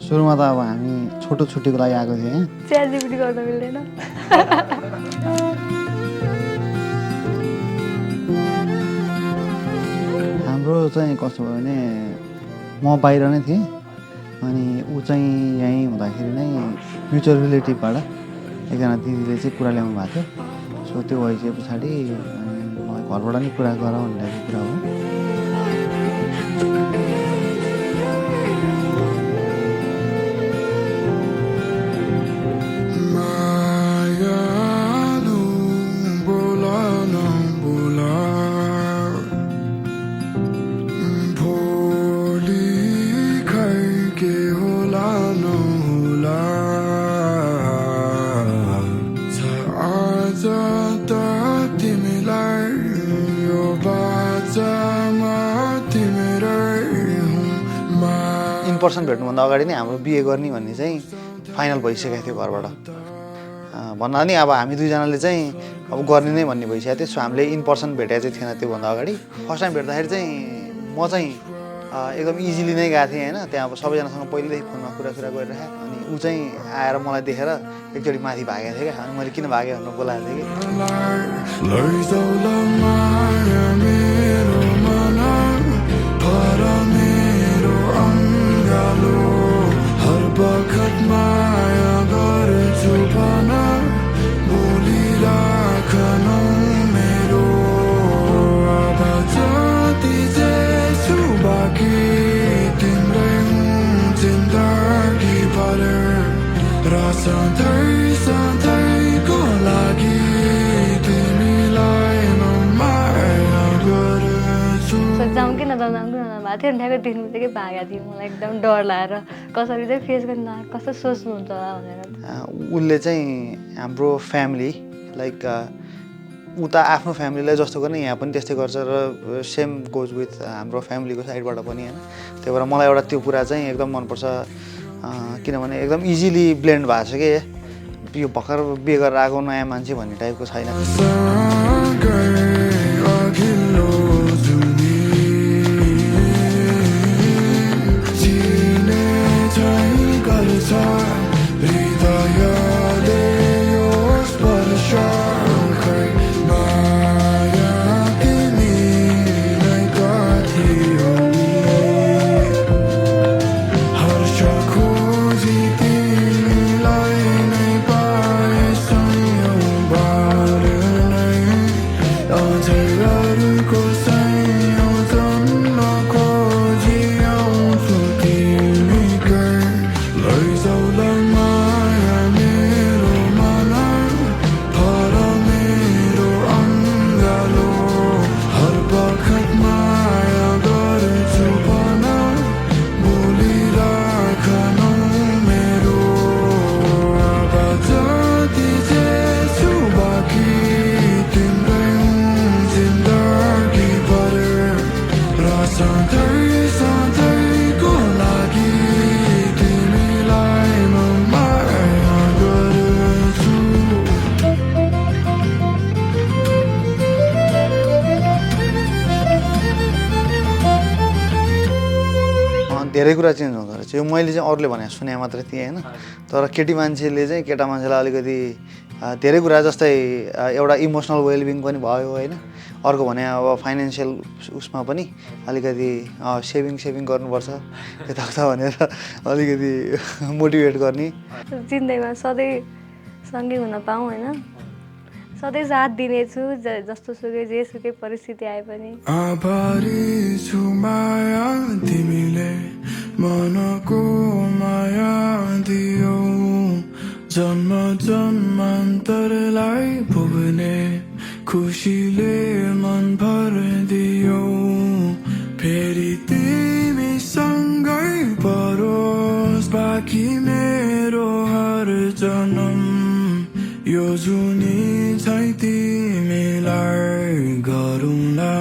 सुरुमा त अब हामी छोटो छुट्टीको लागि आएको थियौँ यहाँ च्याटजिपिटी गर्न मिल्दैन हाम्रो चाहिँ कस्तो भयो भने म बाहिर नै थिएँ अनि ऊ चाहिँ यहीँ हुँदाखेरि नै म्युचुअल रिलेटिभबाट एकजना दिदीले चाहिँ कुरा ल्याउनु भएको थियो सो त्यो भइसके पछाडि मलाई घरबाट नै कुरा गर भनेर कुरा हो इन पर्सन भेट्नुभन्दा अगाडि नै हाम्रो बिहे गर्ने भन्ने चाहिँ फाइनल भइसकेको थियो घरबाट भन्दा नि अब हामी दुईजनाले चाहिँ अब गर्ने नै भन्ने भइसकेको थियो सो हामीले इन पर्सन भेटेको चाहिँ थिएन त्योभन्दा अगाडि फर्स्ट टाइम भेट्दाखेरि चाहिँ म चाहिँ एकदम इजिली नै गएको थिएँ होइन त्यहाँ अब सबैजनासँग पहिल्यै फोनमा कुरा गरिरहेँ अनि ऊ चाहिँ आएर मलाई देखेर एकचोटि माथि भागेको थिएँ क्या अनि मैले किन भागेँ भनेर बोलाएको थिएँ जाउँ कि नजाउँ भएको थियो नि ठ्याक्कै दिनु बित्तिकै भागेको थियो मलाई एकदम डर लागेर कसरी चाहिँ फेस गर्नु कस्तो सोच्नुहुन्छ होला भनेर उसले चाहिँ हाम्रो फ्यामिली लाइक ऊ त आफ्नो फ्यामिलीलाई जस्तो गर्ने यहाँ पनि त्यस्तै गर्छ र सेम गोज विथ हाम्रो फ्यामिलीको साइडबाट पनि होइन त्यही भएर मलाई एउटा त्यो कुरा चाहिँ एकदम मनपर्छ किनभने एकदम इजिली ब्लेन्ड भएको छ कि यो भर्खर बिहे गरेर आएको नयाँ मान्छे भन्ने टाइपको छैन धेरै कुरा चेन्ज हुँदो रहेछ यो मैले चाहिँ अरूले भने सुने मात्रै थिएँ होइन तर केटी मान्छेले चाहिँ केटा मान्छेलाई अलिकति धेरै कुरा जस्तै एउटा इमोसनल वेलबिङ पनि भयो होइन अर्को भने अब फाइनेन्सियल उसमा पनि अलिकति सेभिङ गर्नुपर्छ यताउता भनेर अलिकति मोटिभेट गर्ने जिन्दगीमा सधैँ सँगै हुन पाऊँ होइन सधैँ साथ दिनेछु जस्तो सुकै जेसुकै परिस्थिति आए पनि आभारी छु माया तिमीले मनको माया दियौ जन्म जन्मान्तरलाई पुग्ने खुसीले मन भरिदियौ फेरि तिमी सँगै परोस् बाँकी मेरो हर जन्म यो जुनी छै तिमीलाई गरौँला